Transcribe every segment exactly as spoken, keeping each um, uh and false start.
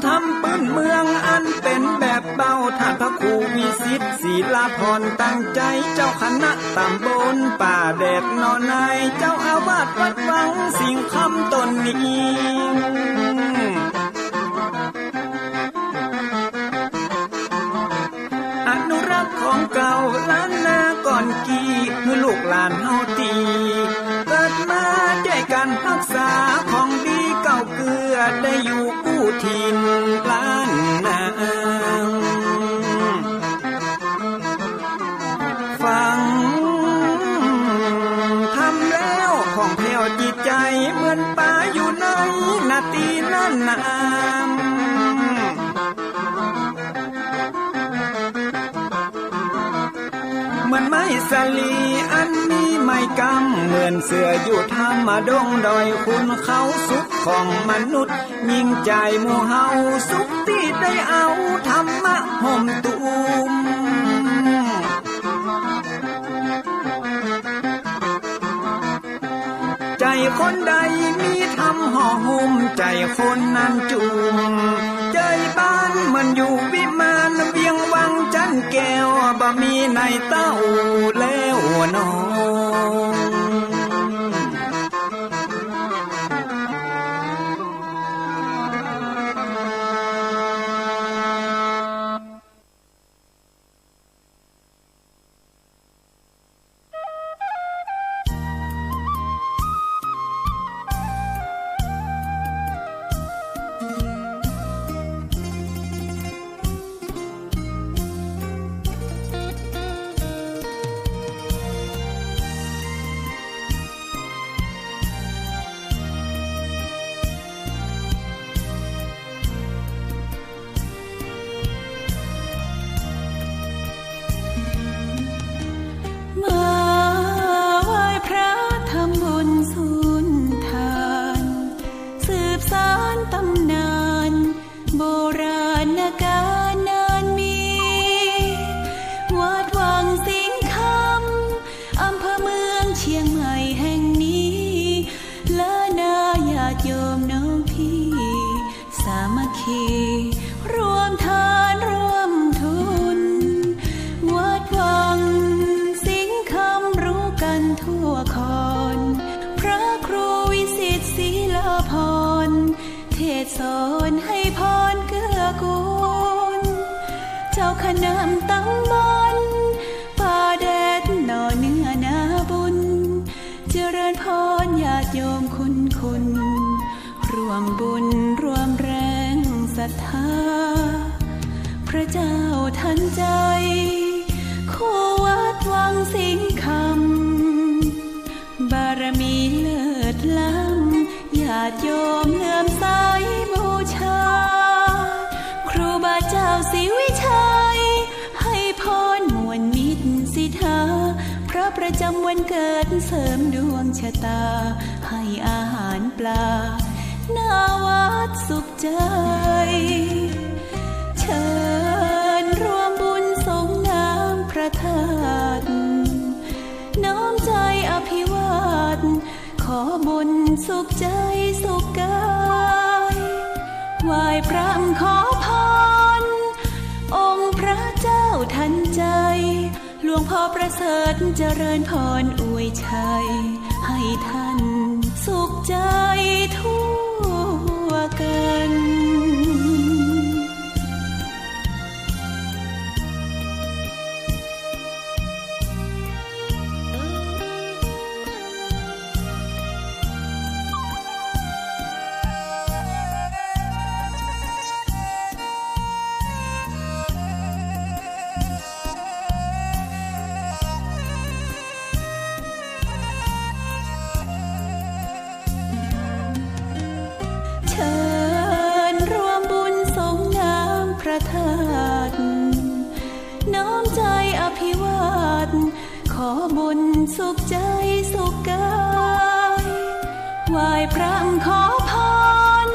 ธรรมปื้นเมืองอันเป๋นแบบเบา ท่านพระครูวิสิทธิ์ ศิลาภรณ์ ตั้งใจ๋ เจ้าคณะต๋ำบลป่าแดดหนอใน เจ้าอาวาสวัดวังสิงห์คำต๋นนี้ อนุรักษ์ของเก่าล้านนาก่อนกี้ หื้อลูกหลานเฮาตี้เกิดมา ได้การฮักษาของดีเก่าเกื้อ ได้อยู่กู้ถิ่นล้านนา ฟังธรรมแล้วผ่องแผ้วจิตใจ๋ เหมือนป๋าอยู่ในนาตี้นั้นนา เหมือนไม้สาลีอันมีไม้กำ เหมือนเสื้ออยู่ถ้ำดงดอย ขุนเขาสุขของมนุษย์ ยิ่งใจ๋หมู่เฮาสุขตี้ได้เอาธรรมะห่มตุ้ม ใจ๋คนใดมีธรรมห่อหุ้ม ใจ๋คนนั้นจุ่ม ใจ๋บ้านเหมือนอยู่วิมาน เวียงวังจันแก้ว บ่มีในเต้าแล้วน้อง มาไหว้พระทำบุญสุนทาน สืบสานต๋ำนานโบราณกาลนานมี วัดวังสิงห์คำ อำเภอเมืองเชียงใหม่แห่งนี้ ล้านนาญาติโยมน้องพี่ สามัคคีร่วมทานร่วมทุน วัดวังสิงห์คำรู้กันทั่วคอน พระครูวิสิทธิ์ศิลาภรณ์ เทศน์สอนให้พรเกื้อกูล เจ้าคณะต๋ำบลป่าแดดหน่อเนื้อนาบุญ เจริญพรญาติโยมคุณคุณ ร่วมบุญร่วมแรงศรัทธา พระเจ้าทันใจ คู่วัดวังสิงห์คำ บารมีเลิศล้ำ ญาติโยมเลื่อมใสบูชา ครูบาเจ้าศรีวิชัย ให้พรม่วนมิตรสิทธา พระประจำวันเกิดเสริมดวงชะตา ให้อาหารปลา หน้าวัดสุขใจ เชิญร่วมบุญสรงน้ำพระธาตุ น้อมใจอภิวาท ขอบุญสุขใจสุขกาย ไหว้พระขอพร องค์พระเจ้าทันใจ หลวงพ่อประเสริฐเจริญพรอวยชัย ให้ท่านสุขใจทั่วกัน เชิญร่วมบุญสรงน้ำพระธาตุ น้อมใจอภิวาท ขอบุญสุขใจสุขกาย ไหว้พระขอพร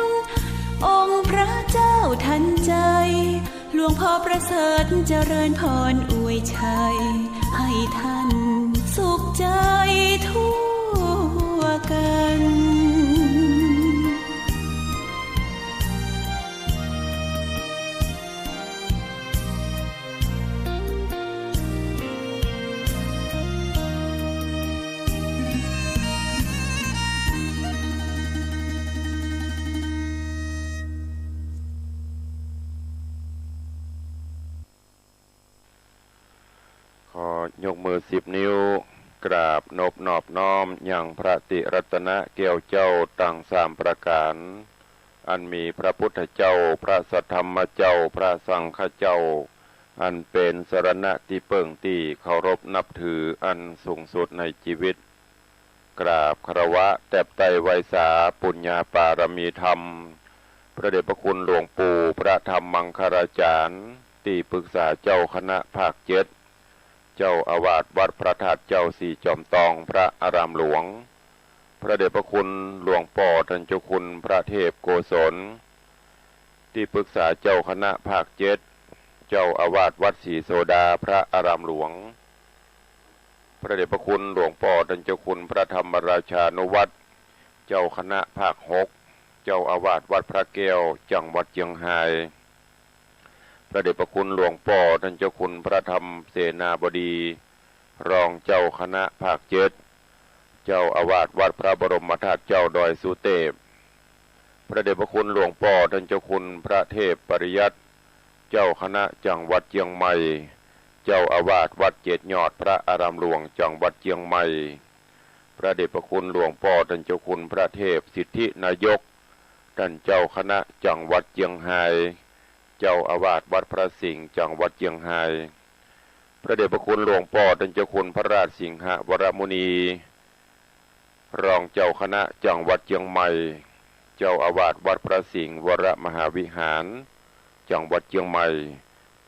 องค์พระเจ้าทันใจ หลวงพ่อประเสริฐเจริญพรอวยชัย ให้ท่านสุขใจทั่วกัน ยกมือสิบนิ้ว กราบนบนอบน้อมยังพระติรัตนะแก้วเจ้าตังสามประก๋าน อันมีพระพุทธเจ้า พระสัทธรรมเจ้า พระสังฆเจ้า อันเป๋นสรณะตี้เปิ้งตี้เคารพนับถืออันสูงสุดในจีวิต กราบคารวะแตบไต้ไหว้สาปุญญาปารมีธรรม พระเดชพระคุณหลวงปู่พระธรรมมังคลาจารย์ ตี้ปรึกษาเจ้าคณะภาคเจ็ด เจ้าอาวาสวัดพระธาตุเจ้าสี่จอมตองพระอารามหลวง พระเดชพระคุณหลวงป้อต้านเจ้าคุณพระเทพโกศล ตี้ปรึกษาเจ้าคณะภาคเจ็ด เจ้าอาวาสวัดศรีโสดาพระอารามหลวง พระเดชพระคุณหลวงป้อต้านเจ้าคุณพระธรรมราชานุวัฒน์ เจ้าคณะภาคหก เจ้าอาวาสวัดพระแก้ว จังหวัดเจียงฮาย พระเดชพระคุณหลวงป้อต้านเจ้าคุณพระธรรมเสนาบดี รองเจ้าคณะภาคเจ็ด เจ้าอาวาสวัดพระบรมธาตุเจ้าดอยสุเตพ พระเดชพระคุณหลวงป้อต้านเจ้าคุณพระเทพปริยัติ เจ้าคณะจังหวัดเจียงใหม่ เจ้าอาวาสวัดเจ็ดยอดพระอารามหลวงจังหวัดเจียงใหม่ พระเดชพระคุณหลวงป้อต้านเจ้าคุณพระเทพสิทธินายก ต้านเจ้าคณะจังหวัดเจียงฮาย เจ้าอาวาสวัดพระสิงห์จังหวัดเจียงฮาย พระเดชพระคุณหลวงป้อต้านเจ้าคุณพระราชสิงหวรมุนี รองเจ้าคณะจังหวัดเจียงใหม่ เจ้าอาวาสวัดพระสิงห์วรมหาวิหาร จังหวัดเจียงใหม่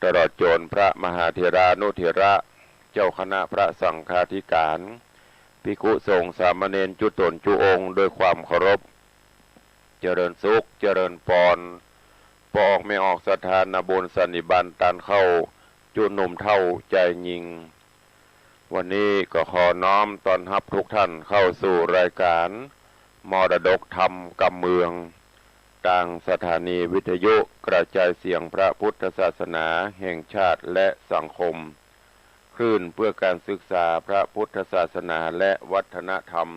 ตลอดจ๋นพระมหาเถรานุเถระ เจ้าคณะพระสังฆาธิการ ภิกขุสงฆ์สามเณรจุ๊ต๋นจุ๊องค์ด้วยความเคารพ เจริญสุข เจริญปอน ป้อออกแม่ออกศรัทธานาบุญสันนิบาตต้านเข้า จุ๊หนุ่มเฒ่าจายญิง วันนี้ก็ขอน้อมต้อนฮับทุกท่านเข้าสู่รายการมรดกธรรมกำเมือง ตางสถานีวิทยุกระจายเสียงพระพุทธศาสนาแห่งชาติและสังคม คลื่นเพื่อการศึกษาพระพุทธศาสนาและวัฒนธรรม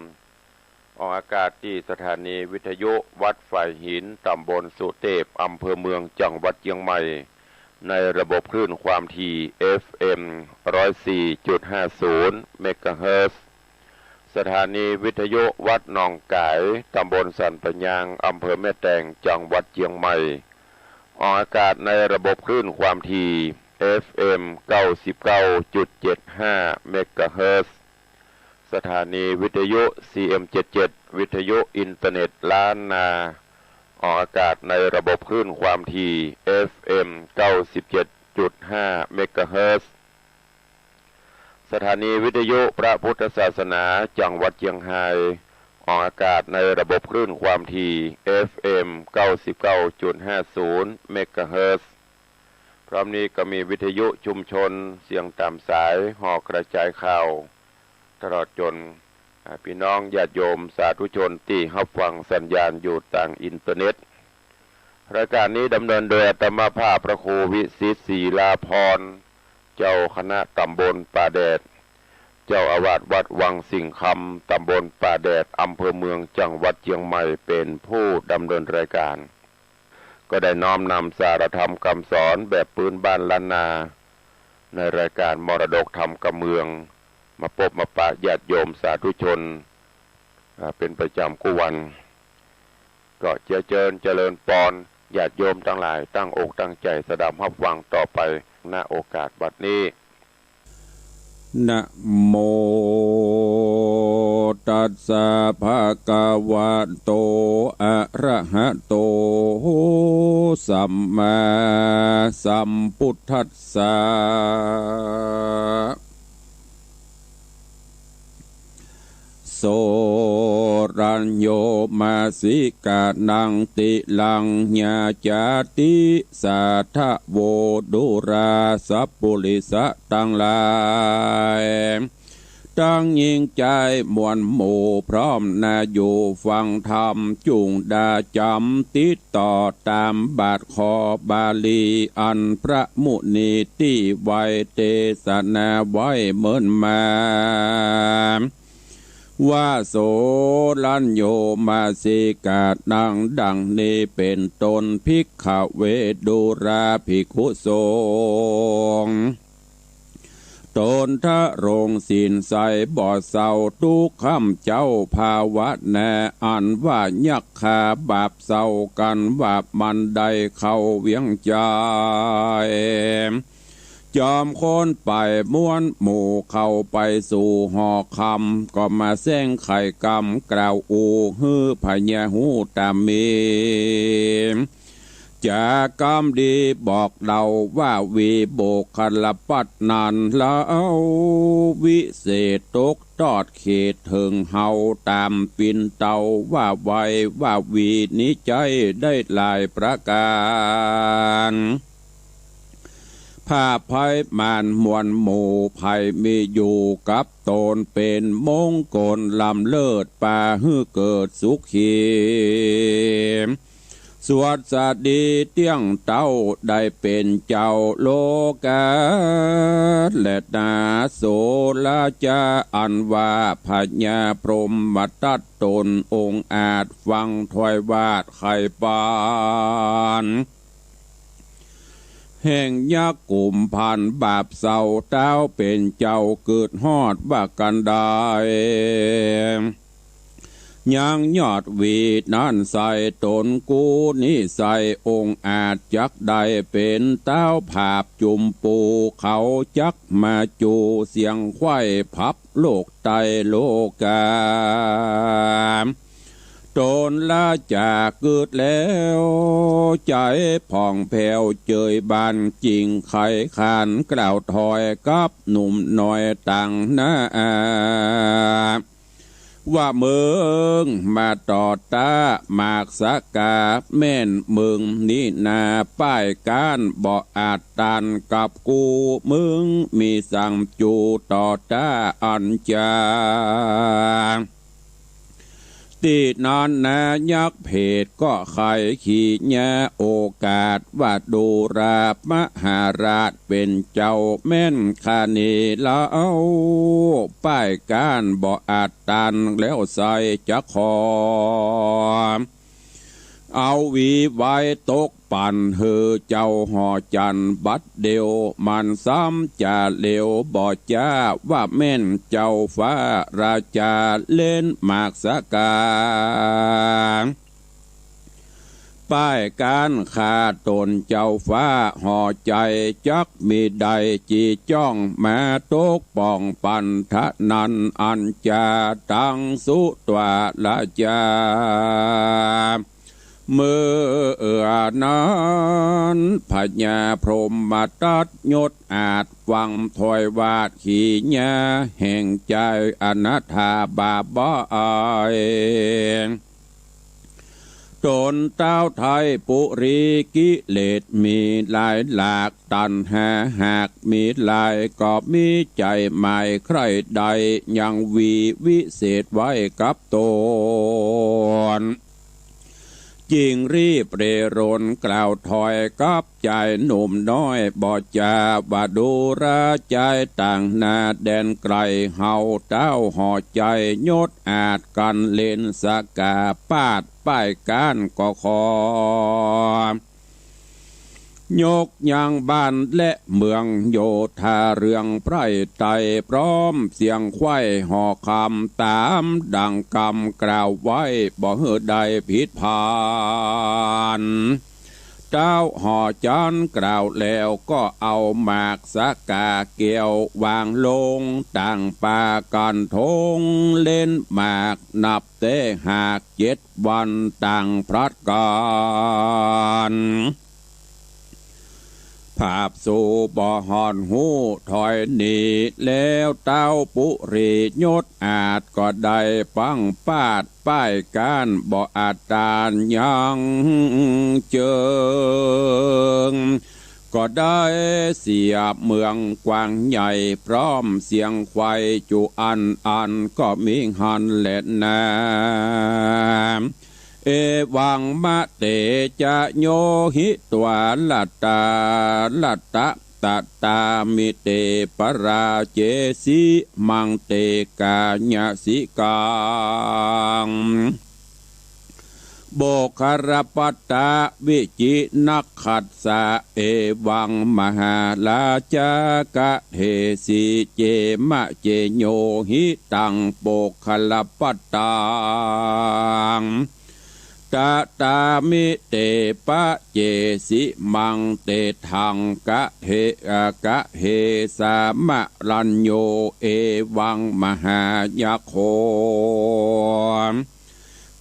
ออกอากาศตี้สถานีวิทยุวัดฝายหิน ต๋ำบลสุเตพ อำเภอเมือง จังหวัดเจียงใหม่ ในระบบคลื่นความถี่ เอฟเอ็ม ร้อยสี่จุดห้าศูนย์ เมกะเฮิรตซ์ สถานีวิทยุวัดหนองก๋าย ต๋ำบลสันป่ายาง อำเภอแม่แตง จังหวัดเจียงใหม่ ออกอากาศในระบบคลื่นความถี่ เอฟเอ็ม เก้าสิบเก้าจุดเจ็ดห้า เมกะเฮิรตซ์ สถานีวิทยุ ซีเอ็มเจ็ดเจ็ด วิทยุอินเทอร์เน็ตล้านนา ออกอากาศในระบบคลื่นความถี่ เอฟเอ็ม เก้าสิบเจ็ดจุดห้า เมกะเฮิรตซ์ สถานีวิทยุพระพุทธศาสนาจังหวัดเจียงฮาย ออกอากาศในระบบคลื่นความถี่ เอฟเอ็ม เก้าสิบเก้าจุดห้าศูนย์ เมกะเฮิรตซ์ พร้อมนี้ก็มีวิทยุชุมชนเสียงต๋ามสาย หอกระจายข่าว ตลอดจ๋น อ่า ปี้น้องญาติโยมสาธุชนตี้ฮับฟังสัญญาณอยู่ตางอินเทอร์เน็ต รายการนี้ดำเนินโดยอาตมาภาพพระครูวิสิทธิ์ ศิลาภรณ์ เจ้าคณะต๋ำบลป่าแดด เจ้าอาวาสวัดวังสิงห์คำ ต๋ำบลป่าแดด อำเภอเมือง จังหวัดเจียงใหม่ เป๋นผู้ดำเนินรายการ ก็ได้น้อมนำสารธรรมกำสอนแบบปื๊นบ้านล้านนา ในรายการมรดกธรรมกำเมือง มาปบมาปะญาติโยมสาธุชน อ่า เป๋นประจ๋ำกู้วัน ก็เจียเจิญเจริญปอน ญาติโยมตังหลายตั้งอกตั้งใจ๋สดับฮับฟังต่อไป ณ โอกาสบัดนี้ นะโมตัสสะ ภะคะวะโต อะระหะโต สัมมาสัมพุทธัสสะ โส รัญโญ มาสิกานัง ติลัง ยาจาติ สาทะโว ดูรา สัปปุริสะตังหลาย ตังญิงใจ๋มวลหมู่พร้อมนาอยู่ฟังธรรม จุ่งดาจ๋ำติดต่อต๋ามบาทขอบาลี อันพระมุนีตี้ไว้เตสนาไว้เมินมา ว่า โส รัญโญ มาสิกานัง ดังนี้เป๋นต้น ภิกขะเว ดูราภิกขุสงฆ์ ต๋นทรงศีลใสบ่เศร้า ตุ๊กค่ำเจ๊าภาวนา อันว่ายักขาบาปเศร้ากั๋น ว่ามันได้เข้าเวียงใจ๋ จอมคนไปม้วนหมู่เข้าไปสู่หอคำ ก็มาแสดงไขกรรมกล่าวอู้หื้อพญาฮู้ต๋ามมี จ๋ากำดีบอกเล่าว่า วีบุคคลปัตย์นั้นเล่า วิเศษตกตอดเขตเถิงเฮาต๋ามปิ่นเต้า ว่าไว้ว่าวีนี้ใจ๊ได้หลายประก๋าน ผ้าไพร่มานมวลหมู่ ใผมีอยู่กับต๋นเป๋นมงคลล้ำเลิศ ปาหื้อเกิดสุขี สวัสดีเตี้ยงเต้า ได้เป๋นเจ้าโลกา และนาโสราจา อันว่าพญาพรหมทัตต๋นองอาจ ฟังถ้อยวาดไขปาน แห่งยักษ์กุมภัณฑ์บาปเศร้า เต้าเป๋นเจ้าเกิดฮอดว่ากันได้ ยังยอดวีนั้นใส่ต๋นกู้นี้ใส่องอาจ จักได้เป๋นเต้าผาบจุมปู เขาจักมาจูเสียงไขว้พับโลกไตโลกา ต๋นละจากเกิดแล้ว ใจ๋ผ่องแผ้วเจยบานจริง ใค่ขานกล่าวถ้อยกับหนุ่มน้อยต่างหน้า ว่าเมิงมาต่อต้าหมากสะกา แม่นเมิงนี้นา ป้ายก้านบ่อาจต้านกับกู้ เมิงมีสังจูต่อต้าอันจา ตี้นั้นนายักษ์เผดก็ใค่ขีญา โอกาสว่าดูราบมหาราชเป๋นเจ้าแม่นคาเนแล้ว ป้ายก้านบ่อาจต้านแล้วใส่จักขอ เอาวีไว้ตกปั๋นหื้อเจ้าหอจันทร์บัดเดี่ยว มันซ้ำจะเหลวบ่จ้า ว่าแม่นเจ้าฟ้าราจาเล่นหมากสะกา ป้ายก้านข้าต๋นเจ้าฟ้าหอใจ๋ จักมิได้จีจ้องมาตกป้องปั๋นทะนั้น อันจาตังสุตวาราจา เมื่อนั้นพญาพรหมทัตยศอาจ ฟังถ้อยวาดขีญา แห่งใจ๋อนาถาบาปบ่อาย ต๋นเต้าไท้ปุรีกิเลสมีหลายหลาก ตัณหาหากมีหลาย ก็มีใจ๋หมายใคร่ได้ ยังวีวิเศษไว้กับต๋น จึงรีบเร่ร่นกล่าวถ้อยกับใจ๋หนุ่มน้อยบ่จา ว่าดูราใจ๋ต่างหน้าแดนไก๋ เฮาเต้าหอใจ๋ยศอาจกั๋นเล่นสะกา ปาดป้ายก้านก็ขอ ยกยังบ้านและเมืองโยธาเรืองไพร่ไตร่ พร้อมเสียงไขว้หอคำ ต๋ามดังกำกล่าวไว้ บ่หื้อได้ผิดพลาด เต้าหอจันทร์กล่าวแล้วก็เอาหมากสะกาแก้ววางลง ต่างปากั๋นทงเล่นหมาก นับแต่หากเจ็ดวันต่างพลัดกั๋น ผาบสู่บ่หอนฮู้ถ้อยนี้ แล้วเต้าปุรียศอาจก็ได้ปังปาดป้ายก้านบ่อาจต้านยังเจิง ก็ได้เสียเมืองกว้างใหญ่ พร้อมเสียงไขว้จุอันอันก็มีหั้นแลนา เอวังมะเตจะโยหิตวาลัตตาลัตตะตะตามิเตปราเจสิมังเตกายสิกัง โมคคัลลปัตตวิจิณักขัสสะ เอวังมหาราชา กะเทสิ เจมะเจโญ หิตังโมคคัลลปัตตัง ตะตามิ เตปะเจสิมัง เตถัง กะเท กะเทสะมะรัญโญ เอวังมหายักโข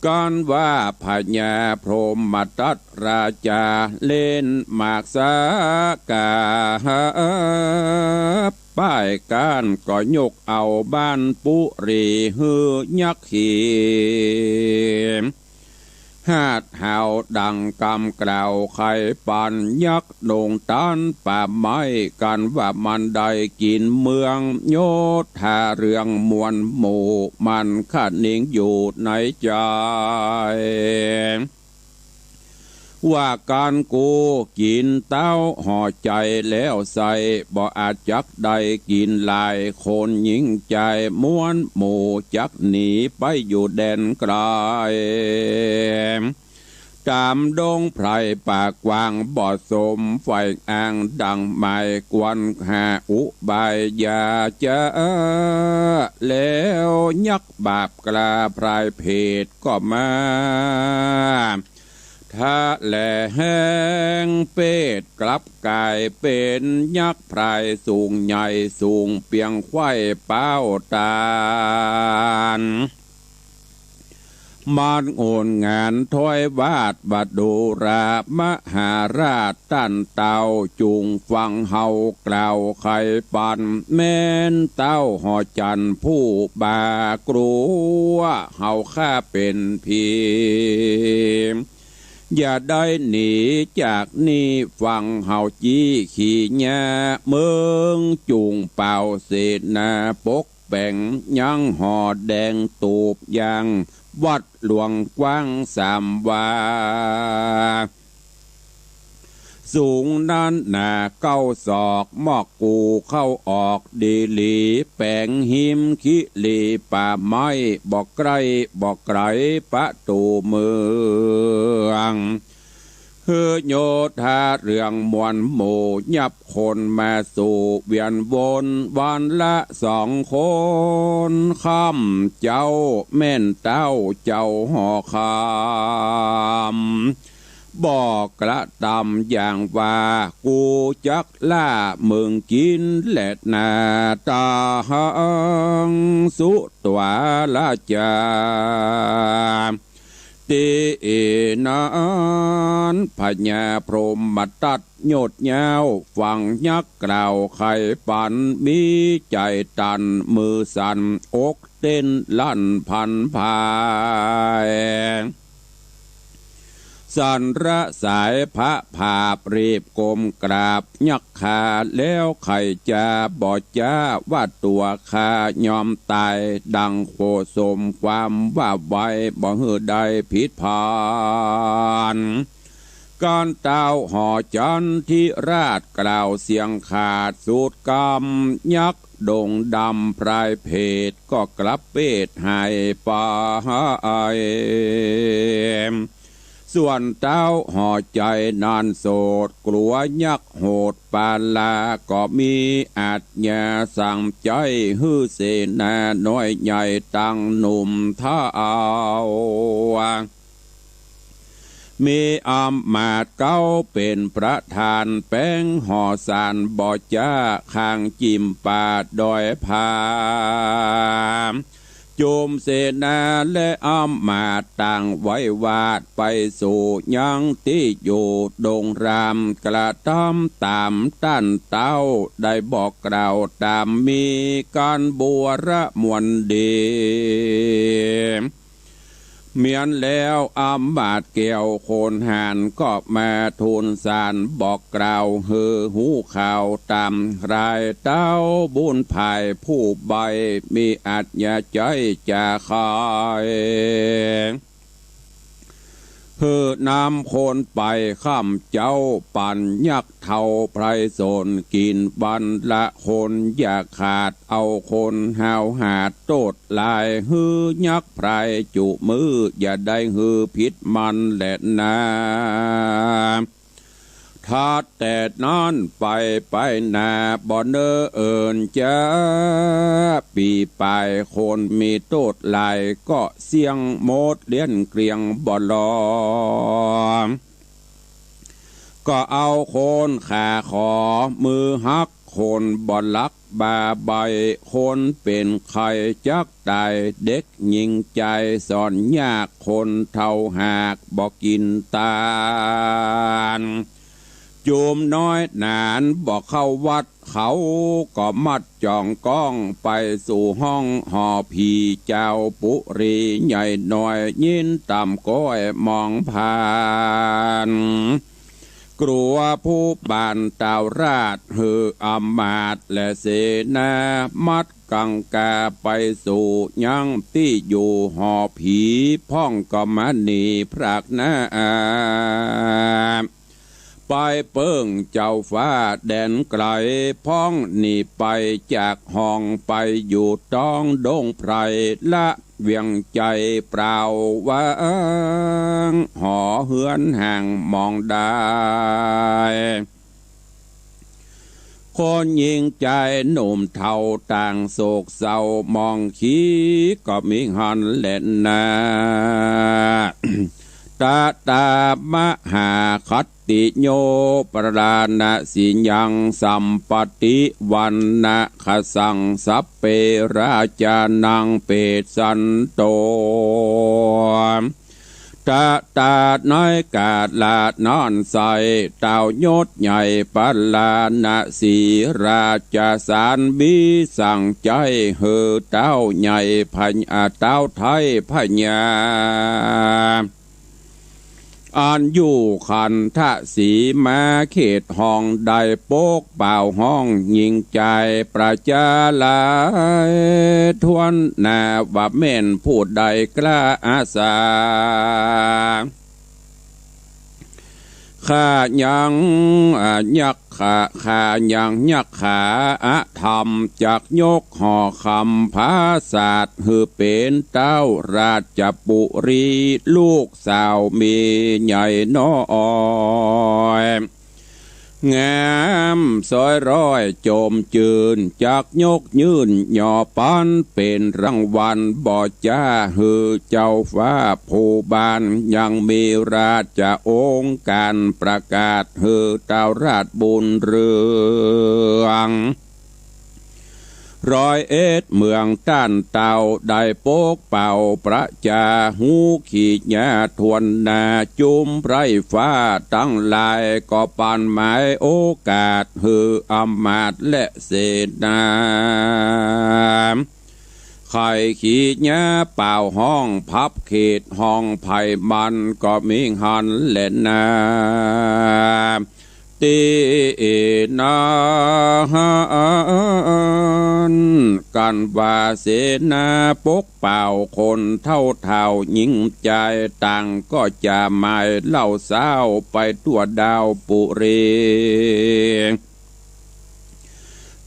กันว่าพญาพรหมทัตราชาเล่นหมากสาก๋า ป้ายก้านก็ยกเอาบ้านปุรีหื้อยักษ์ขี ฮาดหาวดังกำกล่าวไขปันยักษ์ โหน่งต้านป่าไม้ กันว่ามันได้กิ๋นเมือง โยธาเรืองมวลหมู่ มันคะนิงอยู่ในใจ๋ ว่ากั๋นกูกิ๋นเต้าห่อใจ๋แล้วไส้ บ่อาจจักได้กิ๋นหลาย คนหญิงจายมวลหมู่ จักหนีไปอยู่แดนไก๋ ต๋ามดงไพรป่ากว้าง บ่สมใฝ่อ้างดังหมาย ควรหาอุบายยาจะ แล้วยักษ์บาปกล้าพรายเปรตก็มา ทะแหลงเปรตกลับก๋ายเป๋นยักษ์พรายสูงใหญ่ สูงเปียงไขว้ป๊าวต๋าน มันโอนงานถ้อยวาดว่า ดูราหมหาราชต้านเต้า จุ่งฟังเฮากล่าวไขปัน แม่นเต้าห่อจันทร์ผู้บ่ากลัว เฮาข้าเป๋นผี อย่าได้หนีจากนี่ ฟังเฮาจี้ขี่หญ้าเมือง จุ่งเป่าเสนาปกแป๋ง ยังห่อแดงตูบยาง วัดหลวงกว้างสามวา สูงนั้นหนาเก้าศอก มอกกูเข้าออกดีหลี แป๋งฮิมคิรีป่าไม้ บ่ใก้บ่ไก๋ประตู๋เมือง หื้อโยธาเรืองมวลหมู่ ยับคนมาสู่เวียนวน วันละสองคน ค่ำเจ๊าแม่นเต้าเจ้าห่อคำ บ่กระตำอย่างว่า กูจักล่ามึงกิ๋นแลนา ตาหังสุตวาราชา ตี้นั้นพญาพรหมทัตโยชน์ยาว ฟังยักษ์กล่าวไขปัน มีใจ๋ตันมือสั่น อกเต้นลั่นพันผาย สันระสายพระผาบรีบก้มกราบยักษ์ข้า แล้วไขจะบ่จ๊าว่าตั๋วข้ายอมต๋าย ดังโขสมความว่าไว้ บ่หื้อได้ผิดผัน กันเต้าห่อจันทิราชกล่าวเสียงขาดสุดกำ ยักษ์ดงดำพรายเปรตก็กลับเปดหายไป ส่วนเต้าห่อใจ๋นั้นโสด กลัวยักษ์โหดปาลา ก็มีอาชญาสั่งใจ๊หื้อเสนาน้อยใหญ่ตังหนุ่มเฒ่า มีอำมาตย์เก๊าเป๋นประธาน แป๋งห่อสารบ่จ๊า ข้างจิ่มป่าดอยผา จุมเสนาและอำมาตย์ต่างไหว้วาดไปสู่ยังตี้อยู่ดงราม กระตำต๋ามต้านเต้าได้บอกกล่าวต๋ามมี กันบัวระมวลดี เมียนแล้วอำมาตย์แก้วโขนหารก็มาทูลสารบอกกล่าวหื้อฮู้ข่าวต๋ามรายเต้าบุญภายผู้ใบ้ มีอาชญาใจ๊จ๋าใค หื้อนำคนไปค่ำเจ๊า ปั๋นยักษ์เฒ่าไพร่สน กิ๋นวันละคนอย่าขาด เอาคนหาวหาดโต้ษหลาย หื้อยักษ์ไพร่จุมื้อ อย่าได้หื้อผิดมันแลนา ถัดแต่นั้นไป ไปหน้าบ่เนิ่นจ๊า ปี๋ป๋ายคนมีโต้ษหลาย ก็เสี้ยงหมดเกลี้ยงเกลี้ยงบ่ลอ ก็เอาคนขาขอ มือหัก คนบ่หลักบ่าใบ้ คนเป๋นไข้จักต๋าย เด็กหญิงใจ๋สอนยาก คนเฒ่าหากบ่กิ๋นตาน จุมน้อยหนานบ่เข้าวัด เขาก็มัดจ้องก้อง ไปสู่ห้องหอผี จาวปุรีใหญ่น้อย ยินต่ำก้อยมองผ่าน กลัวผู้บ้านต้าวราช หื้ออำมาตย์และเสนา มัดกังขาไปสู่ยังตี้อยู่หอผี พ่องก็มาหนีพรากหน้า ไปเปิ้งเจ้าฟ้าแดนไก๋ พ่องหนีไปจากห้อง ไปอยู่ต้องดงไพร ละเวียงใจ๋เปล่าว่าง หอเฮือนห่างมองดาย คนหญิงใจ๋หนุ่มเฒ่าต่างโศกเศร้ามองขี้ ก็มีหั้นแลนา ตะตามหาคัตติโย ปราณสียัง สัมปติวันนะขสัง สัพเพราชานัง เปสสันโต ตะตาในกาละนั้นไส้ ต้าวยศใหญ่ปราณสีราชสาร มีสั่งใจ๊หื้อต้าวใหญ่พญา ต้าวไทยพญา อันอยู่ขันธสีมาเขตห้อง ได้ปกเป่าฮ้องหญิงใจ๋ประจาหลายถ้วนหน้า ว่าแม่นผู้ใดกล้าอาสา ข้ายัง อ่า ยักขา ข้ายังยักขาอธรรม จักยกหอคำผาสาท หื้อเป๋นต้าวราชปุรี ลูกสาวเมียใหญ่น้อย งามสวยร้อยจมจื้น จักยกยื่นหย่อปัน เป๋นรางวัลบ่จ้า หื้อเจ้าฟ้าผู้บ้าน ยังมีราชโองการประกาศ หื้อต้าวราชบุญเรือง ร้อยเอ็ดเมืองต้านเต้า ได้ปกเป่าประจา ฮู้ขีดญาถ้วนหน้า จุมไพร่ฟ้าตังหลาย ก็ปันหมายโอกาส หื้ออำมาตย์และเสนา ใค่ขีดญาเป่าฮ้อง พับเขตห้องไพร่มัน ก็มีหั้นแลนา ตี้นั้น กั๋นว่าเสนาปกเป่า คนเฒ่าๆ หญิงใจ๋ต่าง ก็จะหมายเล่าเศร้าไปทั่วดาวปุรี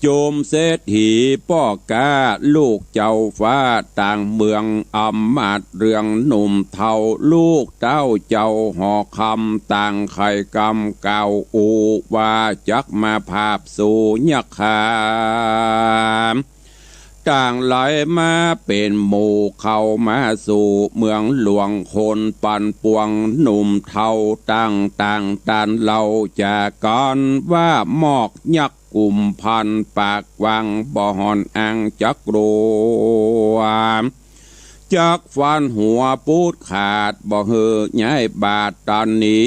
จุมเศรษฐีป้อก๊าลูกเจ้าฟ้าต่างเมือง อำมาตย์เรืองหนุ่มเฒ่า ลูกเต้าเจ้าหอคำ ต่างใค่กำกล่าวอู้ว่า จักมาผาบสู่ยักขา ต่างไหลมาเป๋นหมู่ เข้ามาสู่เมืองหลวง คนปันปวงหนุ่มเฒ่าต่างๆ ต้านเล่าจากั๋นว่า มอกยักษ์กุมภัณฑ์ปากกว้าง บ่ห่อนอังจักกลัว จักฟันหัวปูดขาด บ่หื้อย้ายบาดต๋านนี้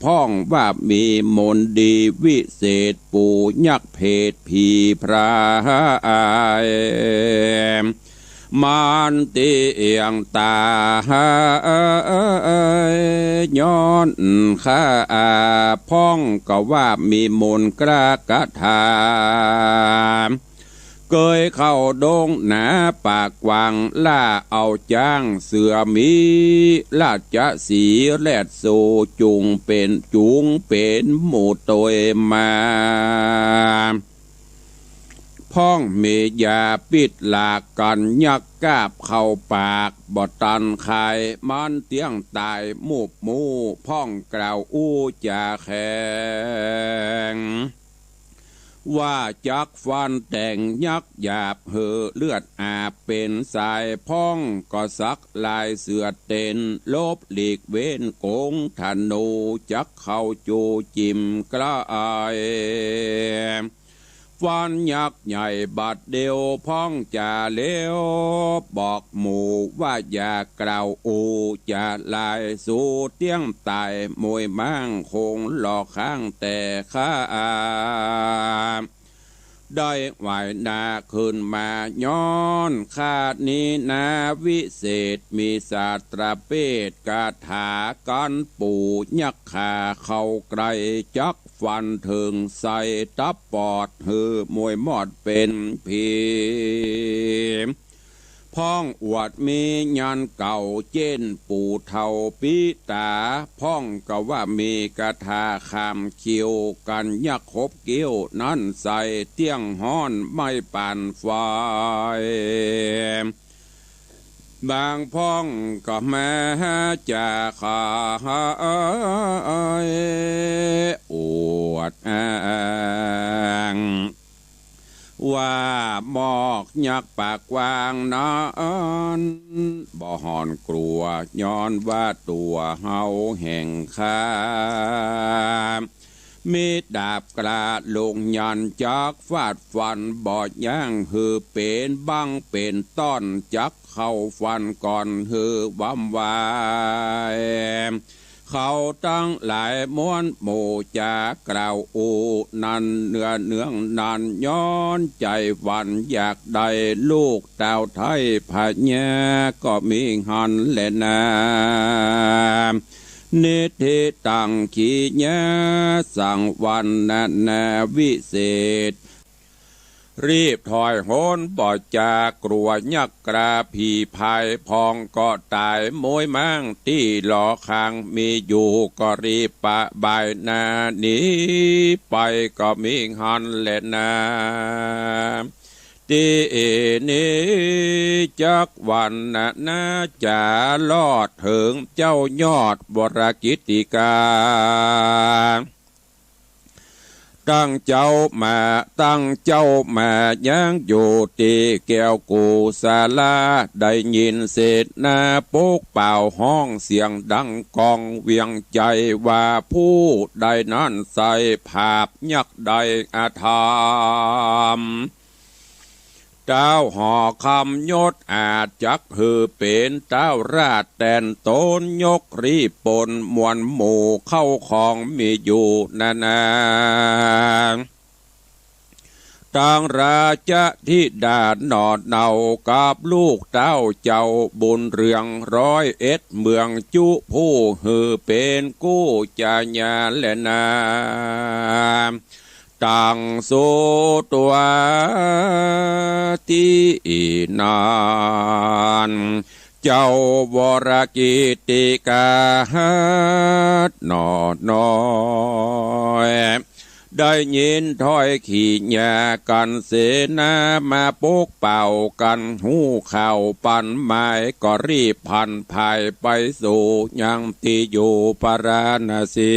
พ่องว่ามีมนต์ดีวิเศษ ปู่ยักษ์เผตผีพราย มันเตียงตาย ย้อนข้า พ่องก็ว่ามีมนต์กล้าคาถา เกยเข้าดงหนาป่ากว้าง ล่าเอาจ๊างเสือหมี ราชสีห์แรดโส จุงเป๋น จุงเป๋นหมู่ตวยมา พ่องมียาปิดหลากกั๋น ยักษ์กาบเข้าปาก บ่ตันคาย มันเตี้ยงต๋ายมูบมู่ พ่องกล่าวอู้จ๋าแข็ง ว่าจักฟันแตงยักษ์หยาบ หื้อเลือดอาบเป๋นสาย พ่องก็สักลายเสือเต้น หลบหลีกเว้นกงธนู จักเข้าจู๋จิ่มใก้ ฟันยักษ์ใหญ่บัดเดียว พ่องจ๋าเร็ว บอกหมู่ว่าอย่ากล่าวอู้จ๋าหลาย สูเตี้ยงต๋ายมวยม้าง คงหลอกข้างแต่ข้า ได้ไหวนาขึ้นมา ย้อนข้านี้นาวิเศษ มีสาสตราเปดคาถา กันปู่ยักษ์ ข้าเข้าใก้ จักฟันเถิงใส่ตับปอด หื้อมวยมอดเป๋นผี พ่องอวดมีญาณเก่า เจ้นปู่เฒ่าปิต๋า พ่องก็ว่ามีคาถาข้ามคิว กันยักษ์ขบเกี้ยวนั้นใส่ เตี้ยงฮ้อนไม้ป่านไฟ บางพ่องก็มาจ๋าขาย อวดอ้าง ว่ามอกยักษ์ปากกว้างนั้น บ่ฮ้อนกลัว ย้อนว่าตั๋วเฮาแห่งข้า มีดาบกล้าลงยัน จักฟาดฟันบ่ยั้ง หื้อเป๋นบั้งเป๋นต้อน จักเข้าฟันก่อน หื้อวำวาย เขาตังหลายมวลหมู่จ๋ากล่าวอู้ นั้นเนื้อเนืองนั้น ย้อนใจ๋หวั่นอยากได้ ลูกเต้าไทยพญาก็มีหั้นแลนา นิธิตังขีญาสังวรรณนาวิเศษ รีบถอยโหนบ่จ๋ากลัวยักษ์กล้าผีพาย พ่องก็ต๋ายมวยม้างตี้หลอข้างมีอยู่ ก็รีบปะบายหน้าหนีไปก็มีหั้นแลนา ตี้นี้จักหวั่นนาจ๋ารอดเถิงเจ้ายอดวรกิตติกา ตั้งเจ้ามา ตั้งเจ้ามายังอยู่ตี้แก้วกุศลา ได้ยินเสนาปกเป่าฮ้องเสียงดังก้องเวียงใจ๋ ว่าผู้ใดนั้นใส่ผาบยักษ์ใดอธรรม เต้าหอคำยศอาจจักหื้อเป๋นเต้าราชแตนต๋น ยกรีบปนมวลหมู่เข้าของมีอยู่นานา ตังราชธิดาหน่อเนากับลูกเต้าเจ้าบุญเรืองร้อยเอ็ดเมืองจุ ผู้หื้อเป๋นกู้จาญาแลนา ตั้งสู่ตั๋วตี้นั้น เจ้าวรกิตติกาหน่อน้อย ได้ยินถ้อยขีญากั๋นเสนามาปกเป่ากั๋นฮู้ข่าวปันหมาย ก็รีบพลันพายไปสู่ยังตี้อยู่พาราณสี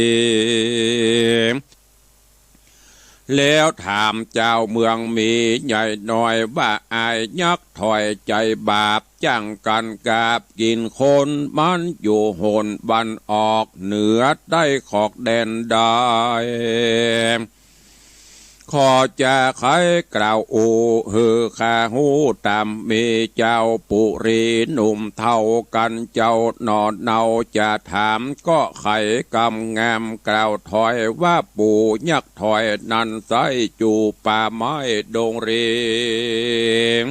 แล้วถามเจ้าเมืองมีใหญ่น้อยว่า อ้ายยักษ์ถอยใจ๋บาป จ้างกั๋นกาบกิ๋นคน มันอยู่หนวันออกเหนือใต้ขอกแดนใด ขอจะไขกล่าวอู้หื้อข้าฮู้ต๋าม มีเจ้าปุรีหนุ่มเฒ่ากั๋นเจ้าหน่อเนา จะถามก็ไขกำงามกล่าวถ้อยว่า ปู่ยักษ์ถอยนั้นใส่จู๋ป่าไม้ดงเรง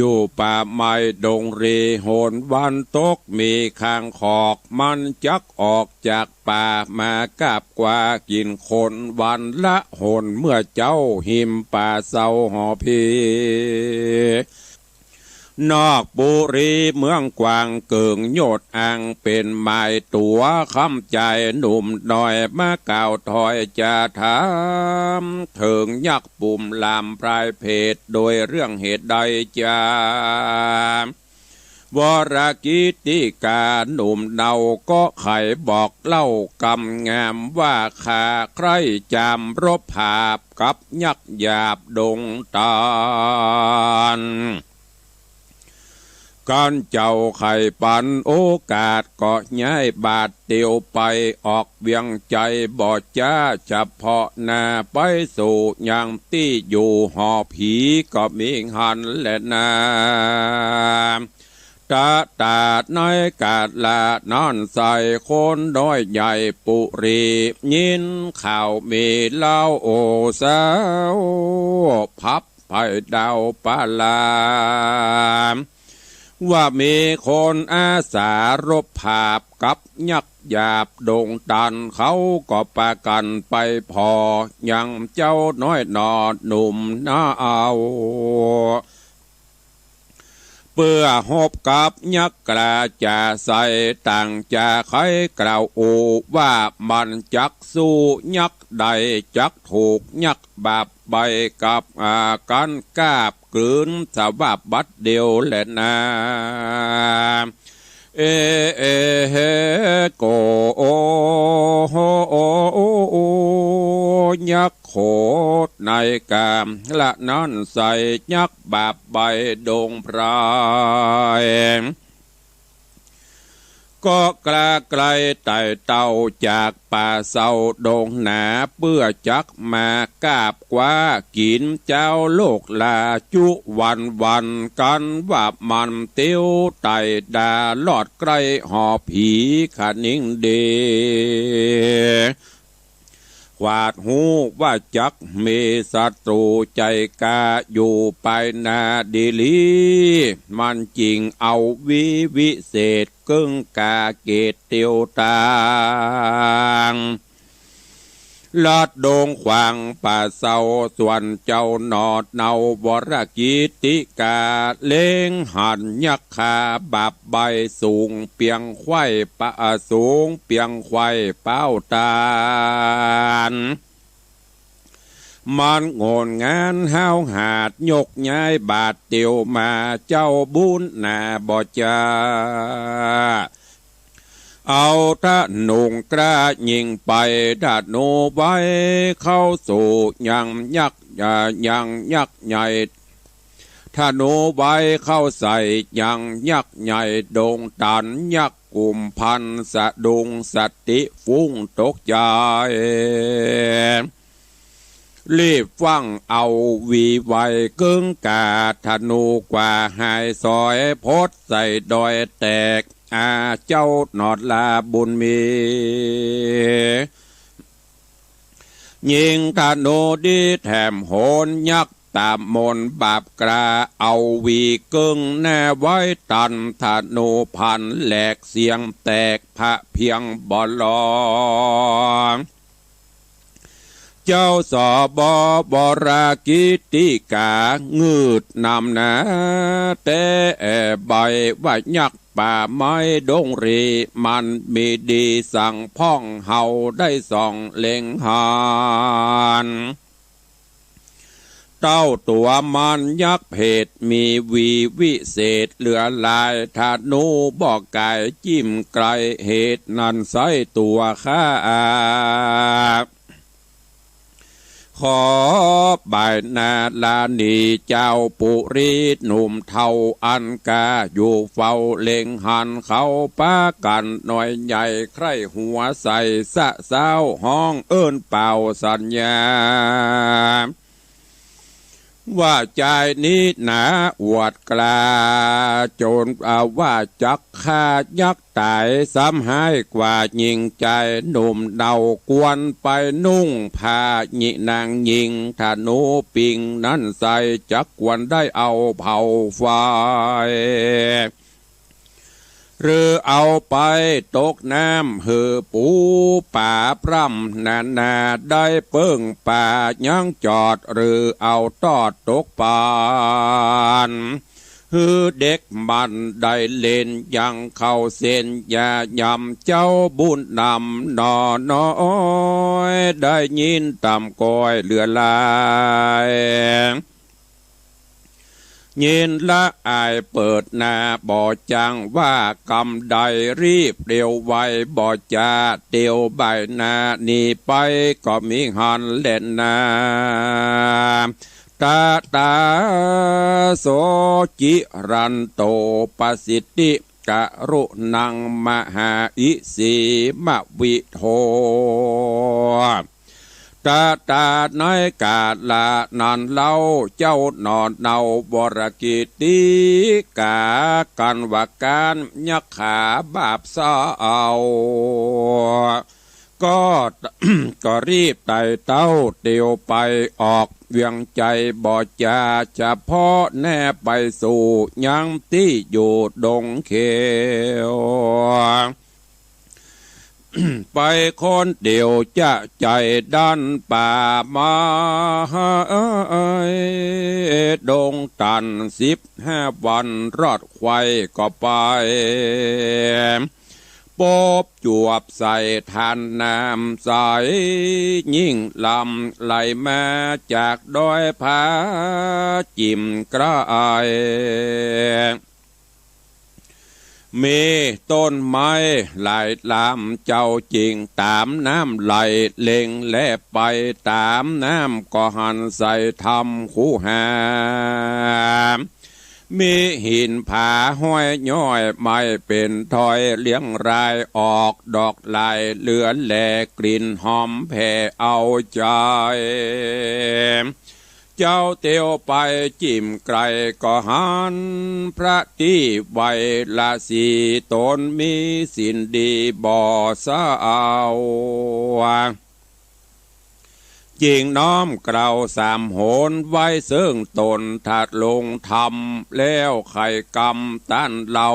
อยู่ป่าไม้ดงเร หนวันตกมีคางคอก มันจักออกจากป่ามากราบกวากิ๋นคน วันละหนเมื่อเจ๊า หิมป่าเซาหอผี นอกปุรีเมืองกว้าง เกิ่งโยชน์อังเป๋นไม้ตั๋ว คำใจ๋หนุ่มน้อย มากล่าวถ้อยจะถาม เถิงยักษ์ปุ่มลามพรายเพศ โดยเรื่องเหตุใดจา วรกิตติกาหนุ่มเนาก็ไขบอกเล่ากำงามว่า ข้าใคร่จามรบผาบกับยักษ์หยาบดงตาล คันเจ้าใค่ปันโอกาสก็ย้ายบาทเตียวไป ออกเวียงไจบ่จ๊า เฉพาะหน้าไปสู่ยังตี้อยู่หอผี ก็มีหั้นแลนา ตะตาในกาละนั้นไส้ คนน้อยใหญ่ปุรี ยินข่าวมีเล่า โอ้สาว พับไพดาวปาลา ว่ามีคนอาสารบผาบกับยักษ์หยาบดงตาล เขาก็ปากั๋นไปผ่อยังเจ้าน้อยหน่อหนุ่มนาเอา เปื้อฮบกับยักษ์กล้าจะใส่ ต่างจะใค่กล่าวอู้ว่า มันจักสู้ยักษ์ได้ จักถูกยักษ์บาบใบ้กับอากั๋น กาบกลืนสวาบบัดเดียวแลนา เอ เอ เฮ โก โอ โฮ โอ โอ โอ ยักษ์โขดในกาละนั้นไส้ ยักษ์บาบใบ้ดงพราย ก็กล้าไกลไต่เต้าจากป่าเซาดงหนา เปื้อจักมากราบกวากิ๋นเจ้าโลกลา จุวันวันกั๋นว่ามันเตียวไต่ดา ลอดใกล้หอผีคะนิงดี ขวาดฮู้ว่าจักมีศัตรู๋ใจ๋กล้า อยู่ปายหน้าดีหลี มันจึงเอาวีวิเศษ เกิ่งกาเกตเตียวต่าง ลัดดงขวางป่าเซา ส่วนเจ้าหนอดเนา วรกิตติกา เล็งหันยักษ์ ขาบาบใบ้สูงเปียงไขว้ปะ สูงเปียงไขว้เป้าตาน มันโง่นงานห้าวหาด ยกย้ายบาทเตียวมา เจ้าบุญหนาบ่จ๊า เอาธนูกล้ายิงไป ธนูไวเข้าสู่ยังยักษ์ ยังยักษ์ใหญ่ ธนูไวเข้าใส่ยังยักษ์ใหญ่ดงตาล ยักษ์กุมพันสะดุ้งสติฟุ้งตกใจ๋ รีบฟั่งเอาวีไวเกิ่งกา ธนูกว่าหายสอย พดใส่ดอยแตก อาเจ้าหนอดลาบุญมี ยิงธนูดีแถมโหน ยักษ์ต๋ามมนบาปกล้า เอาวีเกิ่งหน้าไว้ตัน ธนูพันแหลกเสียงแตก พระเพียงบ่ลอ เจ้าสบ วรกิตติกา งืดนำหนาแต่ใบ้ว่ายักษ์ป่าไม้ดงรี มันมีดีสังพ่อง เฮาได้ส่องเล็งหัน เต้าตั๋วมันยักษ์เพศ มีวีวิเศษเหลือหลาย ธนูบ่ก๋ายจิ้มไกล เหตุนั้นไส้ตั๋วข้า ขอบายนาราณี เจ้าปุรีหนุ่มเฒ่า อันกาอยู่เฝ้าเล็งหัน เขาปากั๋นน้อยใหญ่ ใคร่หัวใส่สะซ้าว ฮ้องเอิ้นเป่าสัญญา ว่าจายนี้หนาอวดกล้า จน อ่า ว่าจักฆ่ายักษ์ต๋าย ซ้ำฮ้ายกว่าญิงจายหนุ่มเนา ควรไปนุ่งผ้าหญิง นางหญิงธนูปิงนั้นใส่ จักควรได้เอาเผาไฟ หรือเอาไปตกน้ำหื้อปูป๋าพร่ำนานา ได้เปิ้งป่ายังจอด หรือเอาตอดตกปาน หื้อเด็กมันได้เล่น ยังเข้าเส้นอย่ายำ เจ้าบุญนำหน่อน้อย ได้ยินตำก้อยเหลือหลาย ยินละอายเปิดหน้าบ่จั้ง ว่ากำใดรีบเตียวไวบ่จา เตียวบ่ายหน้าหนีไปก็มิหันแลนา ตะตาโสจิรันโต ปสิทธิกรุณัง มหาอิสีมวิโท ตะตาในกาละนั้นเล่า เจ้าหน่อเนา วรกิตติกา กันว่าก๊านยักขาบาปเศร้า ก็ ก็รีบไต่เต้าเตียวไป ออกเวียงไจบ่จา เฉพาะแน่ไปสู่ยังตี้อยู่ดงเขียว ไปคนเดียวจะใจ๋ดันป่าไม้ ดงตันสิบห้าวัน รอดไขว่ก็ไป ปบจวบใส่ทานน้ำใส ยิ่งลำไหลมาจากดอยผาจิ่มไกล มีต้นไม้หลายลำ เจ้าจึงต๋ามน้ำไหลเล็งแลไป ต๋ามน้ำก็หันใสทำคูหา มีหินผาห้อยย้อยไม้เป๋นทอยเลี้ยงราย ออกดอกลายเหลือแลกลิ่นหอมแผ่เอาใจ๋ เจ้าเตียวไปจิ่มไกลก็หันพระตี้ไวละสี ต๋นมีศีลดีบ่เศร้า จึงน้อมเกล้าสามหนไว้เซิ่งต๋น ถ้าลงธรรมแล้วไขกรรมต้านเล่า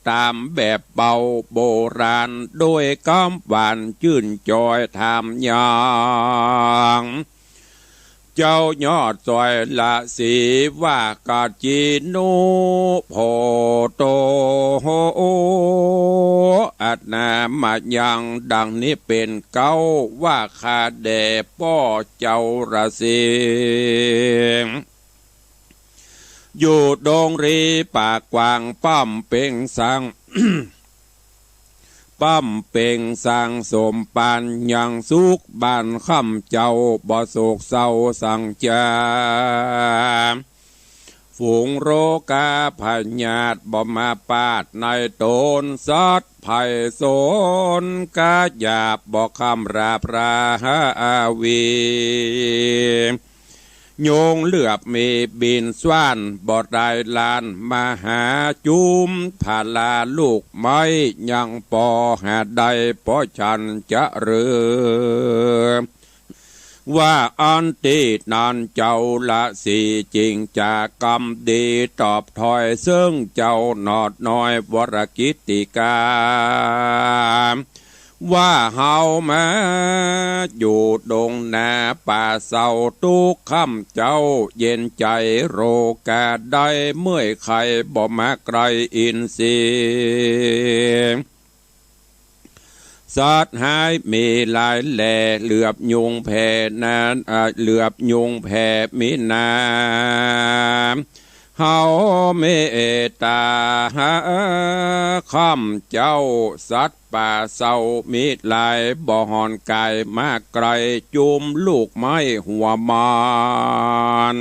ต๋ามแบบเบาโบราณ ด้วยกำหวานจื้นจอยถามยัง เจ้ายอดสอยละสีว่า กัจจิโนโพโต อัตนามายังดังนี้เป๋นเก๊า ว่าข้าแด่ป้อเจ้าละสี อยู่ดงรีป่ากว้าง ป้ำเป่งสัง ป้ำเป่งสังสมปานยังสุขบ้านค่ำเจ้า บ่โศกเศร้าสังจา ฝูงโรคาพยาธิบ่มาปาดในต๋น สัตว์ภัยสนกาหยาบบ่คำราพราหาอาวี ยุงเหลือบมีบินสว้านบ่ได้ลาน มหาจุมพลาลูกไม้ยังปอหาได้ เพราะฉันจะเรือ ว่าอันตี้นั้นเจ้าละสีจึงจะกำดีตอบถ้อยเซิ่งเจ้าหนอดน้อยวรกิตติกา ว่าเฮามาอยู่ดงนาป่าเศร้า ตุ๊กค่ำเจ้าเย็นใจ๋ โรคาได้เมื่อยไข้บ่มาใกล้อินทรีย์ สัตว์ฮ้ายมีหลายแหล่ เหลือบยุงแผ่นั้น อ่า เหลือบยุงแผ่มีนา เฮาเมตตาหาค่ำเจ้า สัตว์ป่าเศร้ามีหลาย บ่ห่อนกายมาใกล้ จุมลูกไม้หัวมาน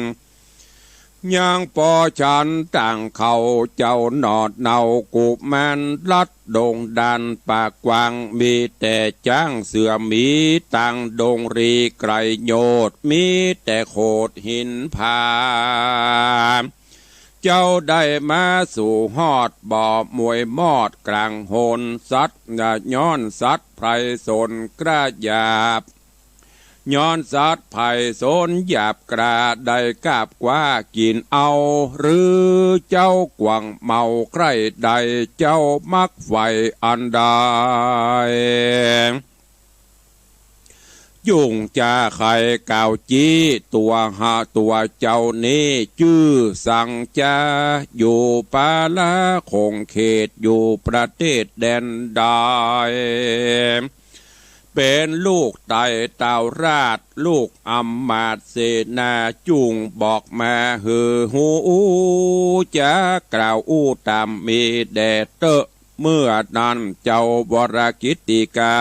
ยังปอฉันตางเขาเจ้าหนอดเนา กุมารรัตน์ดงด่านปากกว้าง มีแต่จ๊างเสือหมีตางดงรีไกรโยชน์ มีแต่โขดหินผา เจ้าได้มาสู่ฮอดบ่อมวยมอดกลางหน สัตว์ย้อนสัตว์ไพร่สนกล้าหยาบ ย้อนสัตว์ไพร่สนหยาบกล้า ได้กาบคว้ากิ๋นเอา หรือเจ้ากว้างเมาใคร่ใด เจ้ามักใฝ่อันใด จุ่งจาใค่กล่าวจี้ตั๋วหาตั๋วเจ้านี้ จื้อสังจา อยู่ปาละขงเขต อยู่ประเทศแดนใด เป๋นลูกไต้เต้าราช ลูกอำมาตย์เสนา จุ่งบอกมาหื้อฮู้ จะกล่าวอู้ต๋ามมีแด่เต๊อะ เมื่อนั้นเจ้าวรกิตติกา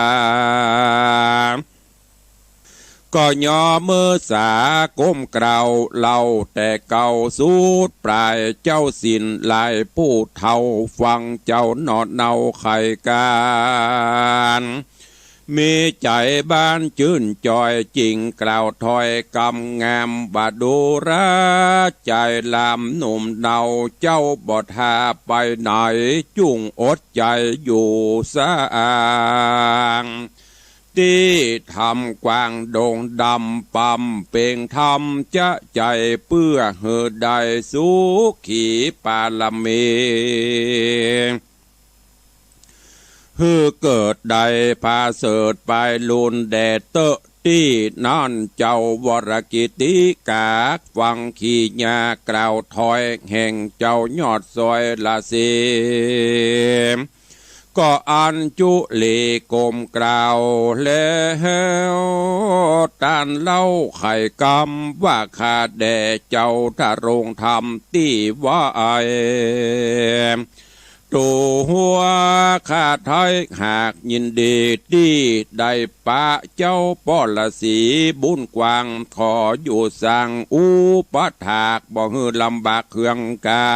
ก็ยอมมือสาก้มกล่าวเล่า แต่เก่าสุดปลาย เจ้าสิ้นหลายผู้เฒ่า ฟังเจ้าหนอเนาไขก๋าน มีใจ๋บ้านจื้นจอย จึงกล่าวถ้อยกำงาม บ่ดูราใจ๋หลามหนุ่มเนา เจ้าบ่ถ้าไปไหน จุ่งอดใจ๋อยู่สาง ตี้ถ้ำกว้างดงดำ บำเพ็งธรรมจะใจ๋ เปื้อหื้อได้สุขีปารมี หื้อเกิดได้ผาเสริฐไปลุนแด่เต๊อะ ตี้นั้นเจ้าวรกิตติกา ฟังขีญากล่าวถ้อย แห่งเจ้ายอดซอยละสิ ก็อัญจุลีก้มกล่าวแล้ว ต้านเล่าไขกำว่า ข้าแด่เจ้าทรงธรรมตี้ไหว ตั๋วข้าไท้หากยินดี ตี้ได้ปะเจ้าป้อละสีบุญกว้าง ขออยู่สางอุปถาก บ่หื้อลำบากเคืองกา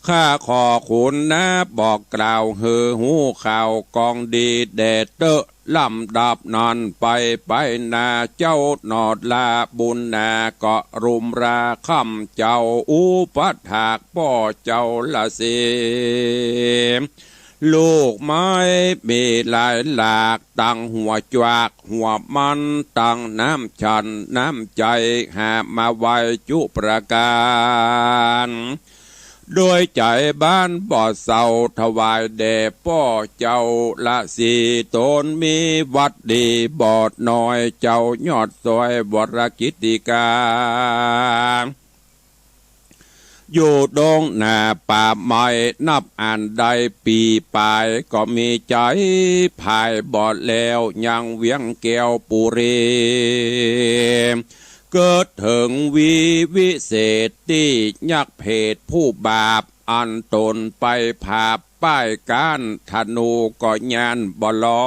ข้าขอคุณนะบอกกล่าวหื้อฮู้ข่าวกองดีแด่เต๊อะ ลำดับนั้นไป ไปหน้าเจ้าหนอดลาบุญนา ก็รุมราค่ำเจ้าอุปถากป้อเจ้าละสิ ลูกไม้มีหลายหลาก ตังหัวจวักหัวมัน ตังน้ำฉันน้ำใจ๋ หามาไหว้จุประก๋าน โดยใจ๋บ้านบ่เศร้า ถวายแด่ป้อเจ้าละสิ ตนมีวัตรดีบ่น้อย เจ้ายอดซอยวรกิตติกา อยู่ดงนาป่าไม้นับอันได้ปี๋ป๋าย ก็มีใจ๋ผายบ่แล้วยังเวียงแก้วปุรี เกิดเถิงวีวิเศษตี้ยักษ์เพศผู้บาป อันตนไปผาบป้ายก้านธนูก็ย่านบ่ลอ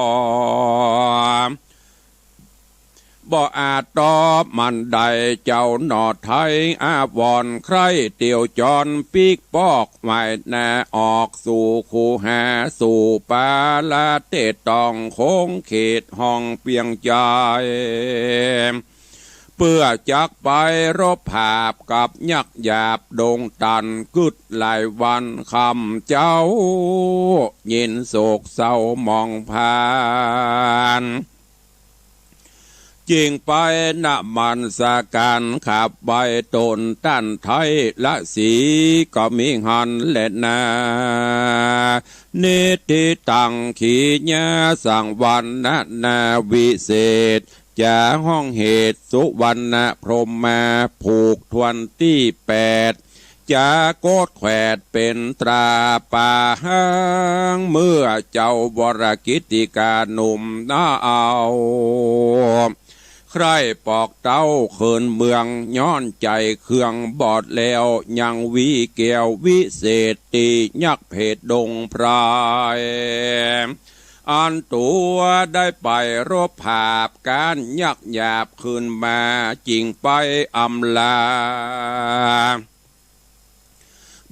บ่อาจตอบมันได้ เจ้าหนอไท้อาวรณ์ใคร่เตียวจร ปิ๊กปอกหมายหน้าออกสู่คูหา สู่ปาละเตตองโขงเขตห้องเปียงใจ๋ เปื้อจักไปรบผาบกับยักษ์หยาบดงตัน กึ๊ดหลายวันค่ำเจ้า ยินโศกเศร้าหมองพาน จึงไปนมัสก๋านขับไหว้ตนต้านไท้ละสี ก็มีหั้นแลนา นิทธิตังขีญาสังวรรณนาวิเศษ จาห้องเหตุสุวรรณพรหมา ผูกถ้วนตี้แปด จากโกดแขวดเป๋นตราปาหัง เมื่อเจ้าวรกิตติกาหนุ่มนาเอา ใคร่ปอกเต้าเขินเมือง ย้อนใจ๋เคืองบอดแล้ว ยังวีแก้ววิเศษตี้ยักษ์เพศดงพราย อันตั๋วได้ไปรบผาบก๋านยักษ์หยาบขึ้นมา จึงไปอำลา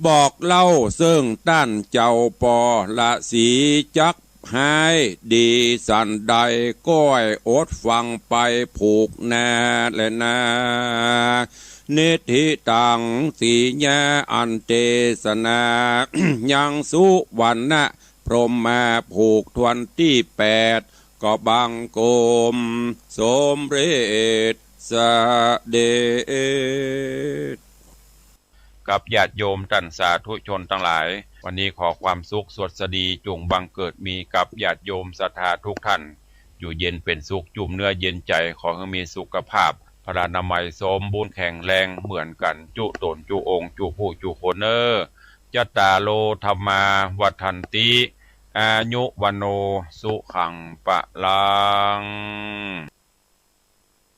บอกเล่าเซิ่งต้านเจ้าป้อละสีจักหายดีสันใด ก้อยอดฟังไปผูกนาแลนา นิทธิตัง สีญาอันเตสนา ยังสุวรรณพรหมมาผูกถ้วนตี้แปด ก็บังคมสมเร็จเสด็จ กับญาติโยมต้านสาธุชนตังหลาย วันนี้ขอความสุขสวัสดีจุ่งบังเกิดมีกับญาติโยมศรัทธาทุกท่าน อยู่เย็นเป๋นสุข จุ่มเนื้อเย็นใจ๋ ขอหื้อมีสุขภาพ พลานามัยสมบูรณ์แข็งแรงเหมือนกั๋น จุ๊ต๋นจุ๊องค์ จุ๊ผู้จุ๊คนเน่อ จัตตาโร ธัมมา วัฑฒันติ อายุ วัณโณ สุขัง พลัง